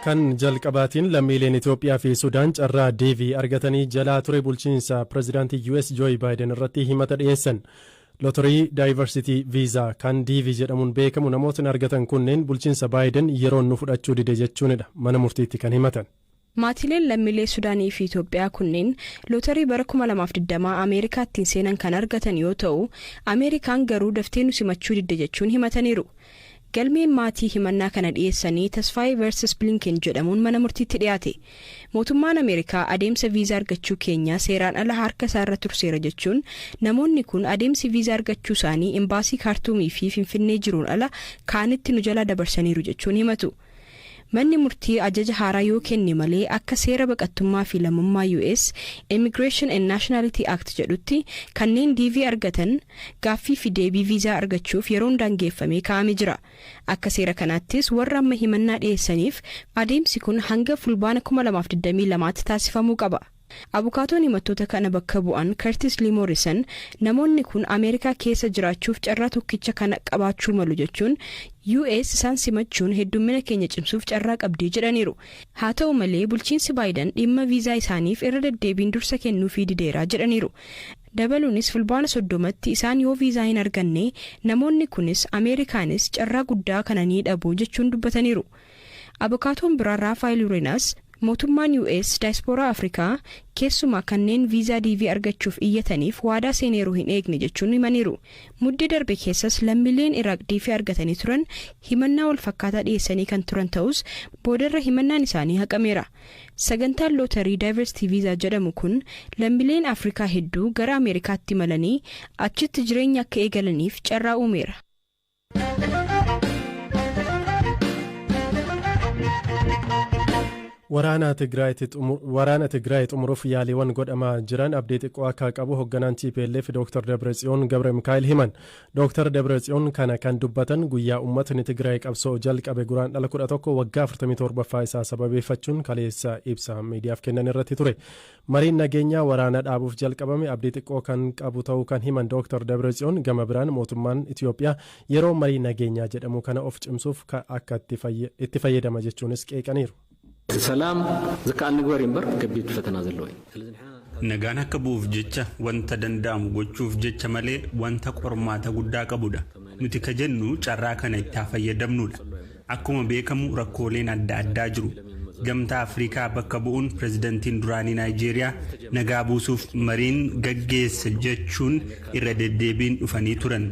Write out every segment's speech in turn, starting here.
Kan jalqabaatiin lammiileen Itoophiyaa fi Sudaan carraa DV argatanii jalaa ture bulchiinsa pireezidaantii US Joe Biden irratti himata dhiyeessan. Lottery Diversity Visa kan DV jedhamuun beekamu namootni argatan kunneen bulchiinsa Biden yeroon nu fudhachuu dide jechuunidha mana murtiitti kan himatan. Maatiileen lammiilee Sudaanii fi Itoophiyaa kunneen lootarii bara 2020 Ameerikaattiin seenan kan argatan yoo ta'u, Ameerikaan garuu daftee nu simachuu didde jechuun himataniiru. Galmeen maatii himannaa kana dhiyeessanii Tasfaayee versus Blinken jedhamuun mana murtiitti dhiyaate. Mootummaan Ameerikaa adeemsa viizaa argachuu keenyaa seeraan ala harka isaarra turseera jechuun, namoonni kun adeemsi viizaa argachuu isaanii imbaasii Kaartuumii fi Finfinnee jiruun ala kaanitti nu jalaa dabarsaniiru jechuun himatu. Manni murtii ajaja haaraa yoo kenne malee, akka seera baqattummaa fi lammummaa US Immigration and Nationality Act jedhutti, kanneen DV argatan gaaffii fi deebii viizaa argachuuf yeroon daangeffamee kaa'amee jira. Akka seera kanaattis warra amma himannaa dhiyeessaniif adeemsi kun hanga Fulbaana 2022tti taasifamuu qaba. Abukaatoon himattoota kana bakka bu'an Curtis Lee Morrison, namoonni kun Ameerikaa keessa jiraachuuf carraa tokkicha kana qabaachuu malu jechuun, US isaan simachuun heddummina keenya cimsuuf carraa qabdii jedhaniiru. Haa ta'u malee, bulchiinsi Baayiden dhimma viizaa isaaniif irra deddeebiin dursa kennuufii dideeraa jedhaniiru. Dabaluunis Fulbaana 30tti isaan yoo viizaa hin arganne, namoonni kunis Ameerikaanis carraa guddaa kana ni dhabu jechuun dubbataniiru. Abukaatoon biraa Raafaayil Urenaas, mootummaan US daayispooraa Afrikaa, keessumaa kanneen viizaa DV argachuuf iyyataniif waadaa seeneeruu hin eegne jechuun himaniiru. Muddee darbe keessas lammiileen Iraaq DV argatanii turan himannaa wal fakkaataa dhiyeessanii kan turan ta'us, boodarra himannaan isaanii haqameera. Sagantaan lootarii Diversity Visa jedhamu kun lammiileen Afrikaa hedduu gara Ameerikaatti imalanii achitti jireenya akka eegalaniif carraa uumeera. Waraana Tigraay xumuruuf yaaliiwwan godhamaa jiran abdii xiqqoo akka qabu hoogganaan TPLF Dr. Dabratsiyoon Gabra Mikaa'el himan. Dr. Dabratsiyoon kana kan dubbatan guyyaa uummatni Tigraay qabsoo jalqabe Guraandhala 11 waggaa 47ffaa isaa sababeeffachuun kaleessa ibsa miidiyaaf kennan irratti ture. Mariin nageenyaa waraana dhaabuuf jalqabame abdii xiqqoo kan qabu ta'uu kan himan Dr. Dabratsiyoon, gama biraan mootummaan Itiyoophiyaa yeroo marii nageenyaa jedhamu kana of cimsuuf akka itti fayyadama jechuunis qeeqaniiru. ሰላም ዝከኣል ንግበር እምበር ከቢድ ፈተና ዘለዎ እዩ። ስለዚ Nagaan akka bu'uuf jecha wanta danda'amu gochuuf jecha malee wanta qormaata guddaa qabudha. Nuti ka jennu carraa kana itti haa fayyadamnudha. Akkuma beekamu rakkooleen adda addaa jiru. Gamtaa Afrikaa bakka bu'uun pirezidantiin duraanii Naayijeeriyaa nagaa buusuuf mariin gaggeessa jechuun irra deddeebiin dhufanii turan.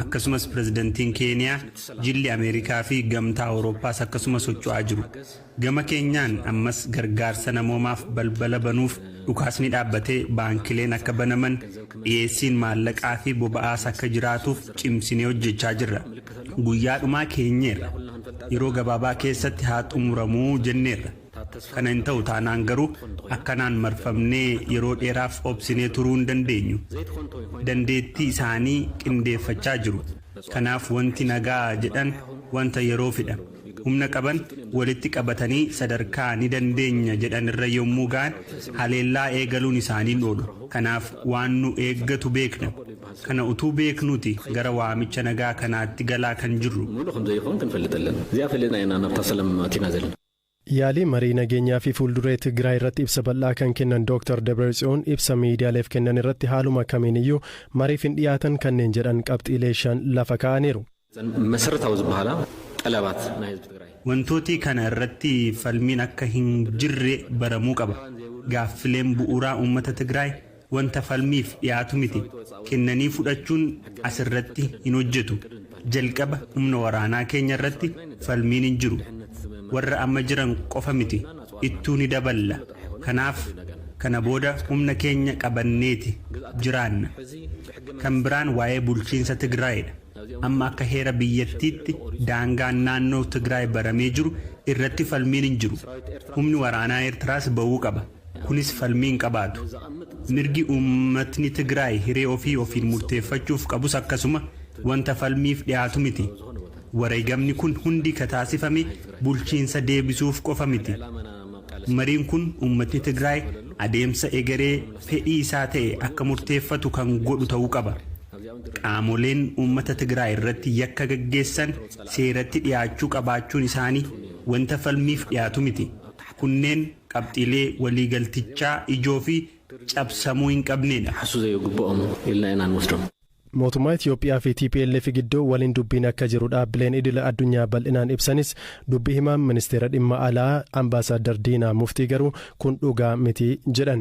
Akkasumas pirezidantiin Keeniyaa, jilli Ameerikaa fi Gamtaa Awurooppaas akkasuma socho'aa jiru. Gama keenyaan ammas gargaarsa namoomaaf balbala banuuf, dhukaasni dhaabbatee baankileen akka banaman, dhiyeessiin maallaqaa fi boba'aas akka jiraatuuf cimsinee hojjechaa jirra. Guyyaa dhumaa keenyeerra. Yeroo gabaabaa keessatti haa xumuramuu jenneerra. Kana hin ta'u taanaan garuu akkanaan marfamnee yeroo dheeraaf obsinee turuu hin dandeenyu. Dandeettii isaanii qindeeffachaa jiru. Kanaaf wanti nagaa jedhan wanta yeroo fidha. Humna qaban walitti qabatanii sadarkaa ni dandeenya jedhan irra yommuu ga'an haleellaa eegaluun isaanii oolu. Kanaaf waan nu eeggatu beekna. Kana utuu beeknuti gara waamicha nagaa kanaatti galaa kan jirru. ሙሉ ከም ዘይኾን ክንፈልጥ ኣለና። እዚኣ ፈሊጥና ኢና ናብታ ሰላም ኣቲና ዘለና። Yaalii marii nageenyaa fi fuulduree Tigraay irratti ibsa bal'aa kan kennan Dr. Dabratsiyoon, ibsa miidiyaaleef kennan irratti haaluma kamiiniyyuu mariif hin dhiyaatan kanneen jedhan qabxiilee shan lafa kaa'aniiru. መሰረታዊ ዝበሃላ ጠለባት ናይ ህዝቢ ትግራይ Wantooti kana irratti falmiin akka hin jirre baramuu qaba. Gaaffileen bu'uuraa uummata Tigraay wanta falmiif dhiyaatu miti. Kennanii fudhachuun asirratti hin hojjetu. Jalqaba humna waraanaa keenya irratti falmiin hin jiru. Warra amma jiran qofa miti. Ittuu ni daballa. Kanaaf kana booda humna keenya qabanneeti jiraanna. Kan biraan waa'ee bulchiinsa Tigraayidha. Amma akka heera biyyattiitti daangaan naannoo Tigraay baramee jiru irratti falmiin hin jiru. Humni waraanaa Eertiraas ba'uu qaba. Kunis falmii hin qabaatu. Mirgi uummatni Tigraay hiree ofii ofiin murteeffachuuf qabus akkasuma wanta falmiif dhiyaatu miti. Wareegamni kun hundi ka taasifame bulchiinsa deebisuuf qofa miti. Mariin kun uummatni Tigraay adeemsa egeree fedhii isaa ta'e akka murteeffatu kan godhu ta'uu qaba. Qaamoleen uummata Tigraay irratti yakka gaggeessan seeratti dhiyaachuu qabaachuun isaanii Wanta falmiif dhiyaatu miti. Kunneen qabxiilee waliigaltichaa ijoo fi cabsamuu hin qabnedha. ክሓሱ ዘይግብኦም ኢልና ኢና ንወስዶም። Mootummaa Itoophiyaa fi TPLF gidduu waliin dubbiin akka jiru dhaabbileen idila addunyaa bal'inaan ibsanis, dubbii himaan ministeera dhimma alaa Ambaasaadar Diinaa Muftii garuu kun dhugaa miti jedhan.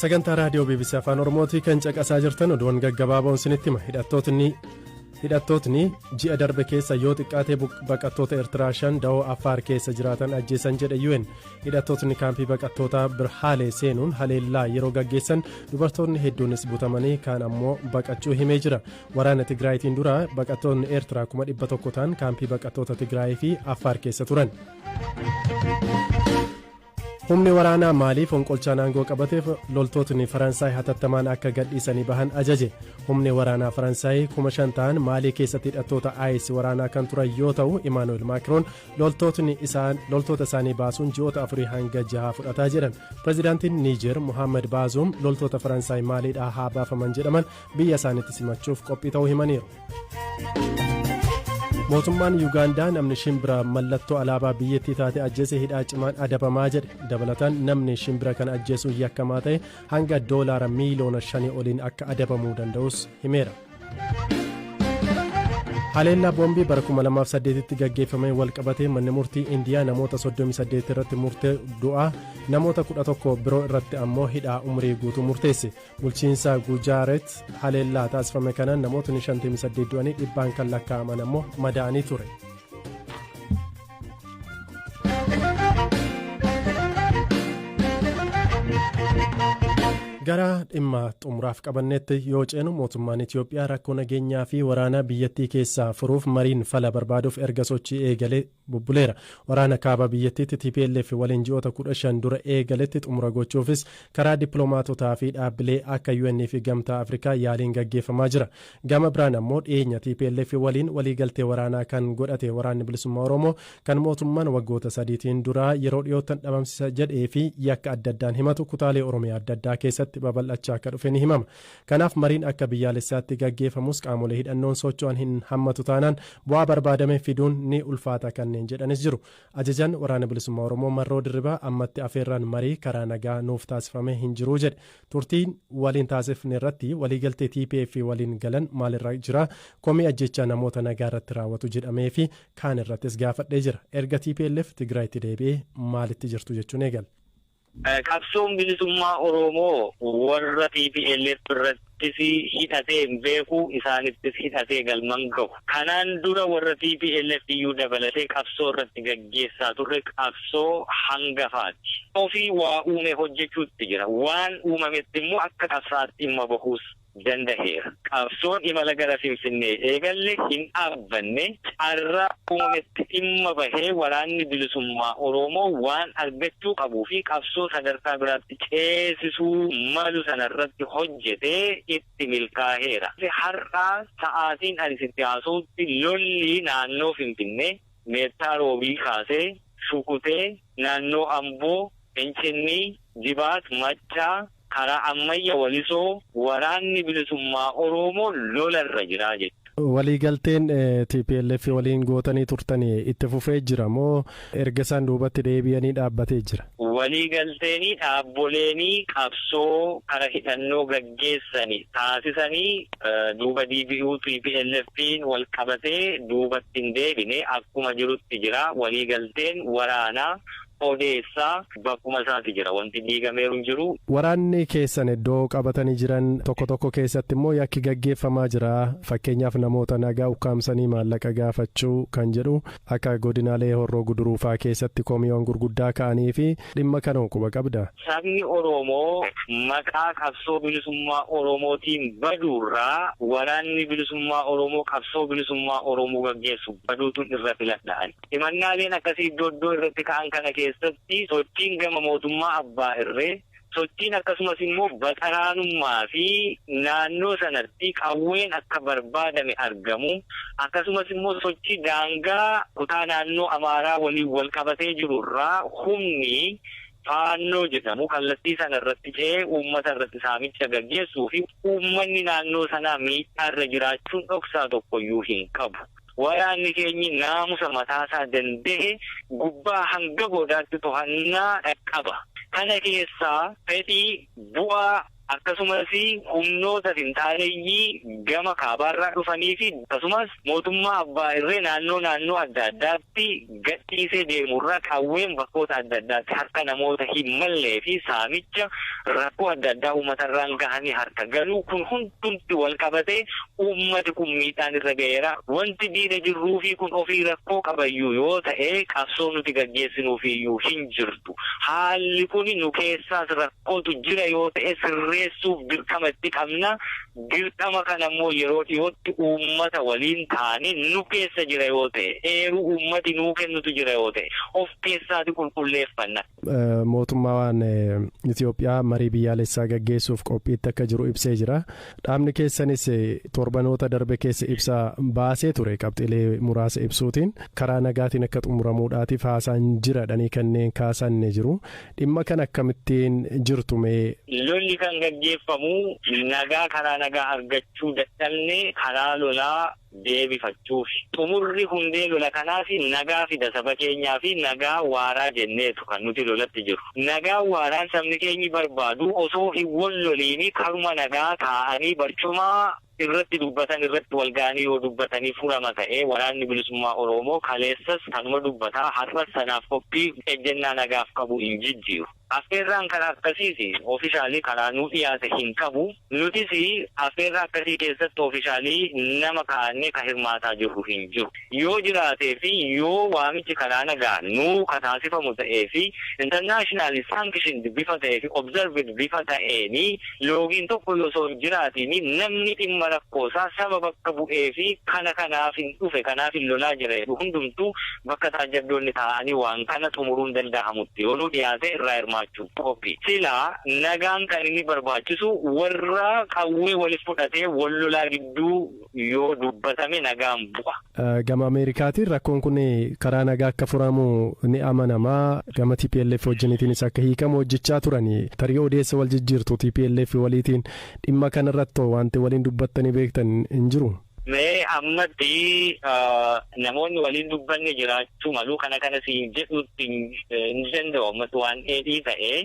Sagantaa raadiyoo BBC Afaan Oromootii kan caqasaa jirtan. Oduuwwan gaggabaaboon sinitti hima. Hidhattootni ji'a darbe keessa yoo xiqqaatee baqattoota Eertiraa 5 da'oo Affaar keessa jiraatan ajjeesan jedhe UN. Hidhattootni kaampii baqattoota Birhaalee seenuun haleellaa yeroo gaggeessan dubartoonni hedduunis butamanii kaan ammoo baqachuu himee jira. Waraana Tigraayitiin dura baqattoonni Eertiraa 100,000 ta'an kaampii baqattoota Tigraayii fi Affaar keessa turan. Humni waraanaa Maalii fonqolchaan aangoo qabateef loltootni Faransaay hatattamaan akka gadhiisanii bahan ajaje. Humni waraanaa Faransaay 5,000 ta'an Maalii keessatti hidhattoota IS waraanaa kan turan yoo ta'u, Imaanu'el Maakiroon loltoota isaanii baasuun ji'oota 4 hanga 6 fudhataa jedhan. Pireezidaantiin Niijer Muhammad Baazuum loltoota Faransaay Maaliidhaa haa baafaman jedhaman biyya isaaniitti simachuuf qophii ta'uu himaniiru. Mootummaan Yuugaandaa namni shimbira mallattoo alaabaa biyyattii taate ajjeese hidhaa cimaan adabamaa jedhe. Dabalataan namni shimbira kana ajjeesuun yakkamaa ta'e hanga doolaara miiliyoona 5 oliin akka adabamuu danda'us himeera. Haleellaa boombii bara 2008tti gaggeeffame walqabatee manni murtii Indiyaa namoota 38 irratti murtee du'aa, namoota 11 biroo irratti ammoo hidhaa umurii guutuu murteesse. Bulchiinsa Gujaaret haleellaa taasifame kanaan namootni 58 du'anii dhibbaan kan lakkaa'aman ammoo madaa'anii ture. Gara dhimma xumuraaf qabannetti yoo ceenu, mootummaan Itiyoophiyaa rakkoo nageenyaa fi waraana biyyattii keessaa furuuf mariin fala barbaaduuf erga sochii eegalee bubbuleera. Waraana kaaba biyyattiitti TPLF waliin ji'oota 15 dura eegaletti xumura gochuufis karaa dippiloomaatotaa fi dhaabbilee akka UN fi Gamtaa Afrikaa yaaliin gaggeeffamaa jira. Gama biraan ammoo dhiyeenya TPLF waliin waliigaltee waraanaa kan godhate Waraanni Bilisummaa Oromoo, kan mootummaan waggoota sadiitiin dura yeroo dhiyoottan dhabamsiisa jedhee fi yakka adda addaan himatu, kutaalee Oromiyaa adda addaa keessatti babal'achaa akka dhufe ni himama. Kanaaf mariin akka biyyaalessaatti gaggeeffamus qaamolee hidhannoon socho'an hin hammatu taanaan bu'aa barbaadame fiduun ni ulfaata kanneen jedhanis jiru. Ajajaan Waraana Bilisummaa Oromoo Marroo Dirribaa ammatti afeerraan marii karaa nagaa nuuf taasifame hin jiru jedhe. Turtiin waliin taasifne irratti waliigaltee TPF waliin galan maalirra jira, komii ajjechaa namoota nagaa irratti raawwatu jedhamee fi kaan irrattis gaafadhee jira. Erga TPLF Tigraayitti deebi'ee maalitti jirtu jechuun eegala. Qabsoon bilisummaa Oromoo warra TPLF irrattis hidhatee hin beeku, isaanittis hidhatee galman gahu. Kanaan dura warra TPLF iyyuu dabalatee qabsoo irratti gaggeessaa turre qabsoo hangafaati. Ofii waa uume hojjechuutti jira. Waan uumametti immoo akka qabsaatti dhimma bahuus danda'eera. Qabsoon imala gara Finfinnee eegalle hin dhaabbanne. Carraa uumametti dhimma bahee waraanni bilisummaa Oromoo waan argachuu qabuu fi qabsoo sadarkaa biraatti ceesisuu malu sanarratti hojjetee itti milkaa'eera. Har'aa sa'aatiin ani sitti haasa'utti lolli naannoo Finfinnee Meettaa Roobii kaasee Shukutee, naannoo Amboo, Fincinnii, Jibaat, Maccaa, karaa Ammayya, Walisoo waraanni bilisummaa Oromoo lolarra jira jechuudha. Waliigalteen TPLF waliin gootanii turtanii itti fufee jira moo erga isaan duubatti deebi'anii dhaabbatee jira? Waliigalteenii dhaabboleenii qabsoo kara hidhannoo gaggeessanii taasisanii duuba deebi'uu TPLF'n wal qabatee duubatti hin deebine, akkuma jirutti jira. Waliigalteen waraanaa odeessaa bakkuma isaati jira, wanti diigameeru hin jiru. Waraanni keessan iddoo qabatanii jiran tokko tokko keessatti immoo yakki gaggeeffamaa jira. Fakkeenyaaf namoota nagaa ukkaamsanii maallaqa gaafachuu kan jedhu akka godinaalee Horroo Guduruufaa keessatti komiiwwan gurguddaa ka'anii fi dhimma kana quba qabda. Sabni Oromoo maqaa qabsoo bilisummaa Oromootiin baduurraa waraanni bilisummaa Oromoo qabsoo bilisummaa Oromoo gaggeessu baduutu irra filadhaan. Himannaaleen akkasii iddoo iddoo irratti ka'an kana keessatti sochiin gama mootummaa abbaa irree, sochiin akkasumas immoo baxaraanummaa fi naannoo sanatti qawween akka barbaadame argamu, akkasumas immoo sochii daangaa kutaa naannoo Amaaraa waliin wal qabatee jiru irraa humni Faannoo jedhamu kallattii sana irratti ce'ee uummata irratti saamicha gaggeessuu fi uummanni naannoo sanaa miidhaa irra jiraachuun dhoksaa tokkoyyuu hin qabu. Waraanni keenyi naamusa mataasaa danda'e gubbaa hanga goodaatti to'annaa qaba. Kana keessaa fedhii bu'aa akkasumas humnoota finxaaleeyyii gama kaabaarraa dhufanii fi akkasumas mootummaa abbaa irree naannoo naannoo adda addaatti gadhiisee deemurraa qawween bakkoota adda addaatti harka namoota hin mallee fi saamicha rakkoo adda addaa uummatarraan gahanii harka galuu kun hundumti wal qabatee uummati kun miidhaan irra ga'eera. Wanti diina jirruu fi kun ofii rakkoo qabayyuu yoo ta'e qabsoo nuti gaggeessinuufiyyuu hin jirtu. Haalli kun nu keessaas rakkootu jira yoo ta'e sirreessuuf dirqama itti qabna. Dirqama kana immoo yeroo dhiyootti uummata waliin taane nu keessa jira yoo ta'e eeruu uummati nuu kennutu jira yoo ta'e of keessaati qulqulleeffanna. Mootummaan Itoophiyaa marii biyyaalessaa gaggeessuuf qophiitti akka jiru ibsee jira. Dhaabni keessanis torbanoota darbe keessa ibsa baasee ture qabxiilee muraasa ibsuutiin karaa nagaatiin akka xumuramuudhaatiif haasaan jiradhanii kanneen kaasan ni jiru. Dhimma kan akkamittiin jirtu mee? Lolli kan gaggeeffamu nagaa karaa nagaa argachuu dadhabne karaa lolaa deebifachuuf. Xumurri hundee lola kanaaf nagaa fida saba keenyaa fi nagaa waaraa jenneetu kan nuti lolatti jiru. Nagaa waaraan sabni keenyi barbaadu osoo hin wal loliini karuma nagaa taa'anii barcuma irratti dubbatan irratti wal ga'anii yoo dubbatanii furama ta'ee waraanni bilisummaa Oromoo kaleessas kanuma dubbataa har'as sanaaf qophii ejjennaa nagaaf qabu hin jijjiiru. Affeerraan karaa akkasiis oofishaalii karaa nuu dhiyaate hin qabu. Nutis affeerraa akkasii keessatti oofishaalii nama kaa'annee kan hirmaataa jirru hin jiru. Yoo jiraatee fi yoo waamichi karaa nagaa nuu kataasifamu ta'ee fi international sanctioned bifa ta'ee fi observed bifa ta'eeni loogiin tokko osoo hin jiraatiin namni dhimma rakkoosaa saba bakka bu'ee fi kana kanaaf hin dhufe kanaaf hin lolaa jira jedhu hundumtuu bakka taajjabdoonni taa'anii waan kana xumuruun danda'amutti yoo nuu dhiyaate irraa hirmaachuu qophii. Silaa nagaan kan inni barbaachisu warra qawwee waliif fudhatee wal lolaa gidduu yoo dubbatame nagaan bu'a. Gama Ameerikaatiin rakkoon kun karaa nagaa akka furamu ni amanamaa. Gama TPLF wajjiniitiinis akka hiikamu hojjechaa turani. Tarii odeessa wal jijjiirtu TPLF waliitiin dhimma kanarratti wanti waliin dubbattanii beektan hin jiru. Mee ammatti namoonni waliin dubbanne jiraachuu malu kana kana siin jedhutti hin danda'u ammatti waan dheedhii ta'ee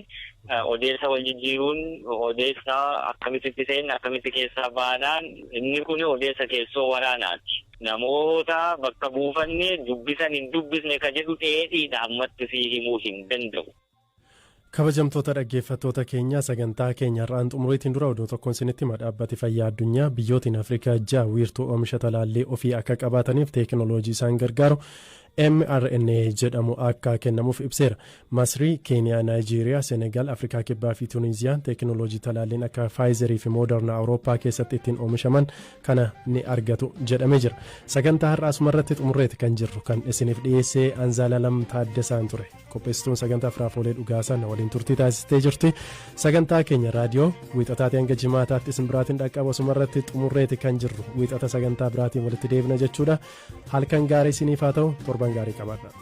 odeessa wal jijjiiruun odeessa akkamitti seenna akkamitti keessaa baanaan inni kun odeessa keessoo waraanaati. Namoota bakka buufanne dubbisan hin dubbisne ka jedhu dheedhiidha ammatti sii himuu hin danda'u. Kabajamtoota dhaggeeffattoota keenya sagantaa keenya har'aan xumuriitiin dura oduu tokkoon isinitti hima. Dhaabbati fayyaa addunyaa biyyootiin Afrikaa 6 wiirtuu oomisha talaallii ofii akka qabaataniif teekinooloojii isaan gargaaru mRNA jedhamu akka kennamuuf ibseera. Masrii, Keeniyaa, Naayijeeriyaa, Senegaal, Afrikaa Kibbaa fi Tuuniziyaan teekinooloojii talaalliin akka Faayizerii fi Mooderna Awurooppaa keessatti ittiin oomishaman kana ni argatu jedhamee jira. Sagantaa har'aa asumarratti xumurreeti kan jirru kan isiniif dhiyeessee Anzaalalam Taaddasaan ture. Qopheessituun sagantaa Firaafolee Dhugaasaa waliin turtii taasistee jirti. Sagantaa keenya raadiyoo wiixataatii hanga jimaataatti isin biraatiin dhaqqabu asumarratti xumurreeti kan jirru. Wiixata sagantaa biraatiin walitti deebina jechuudha. Halkan gaarii isiniif haa ta'u, torban gaarii qabaadha.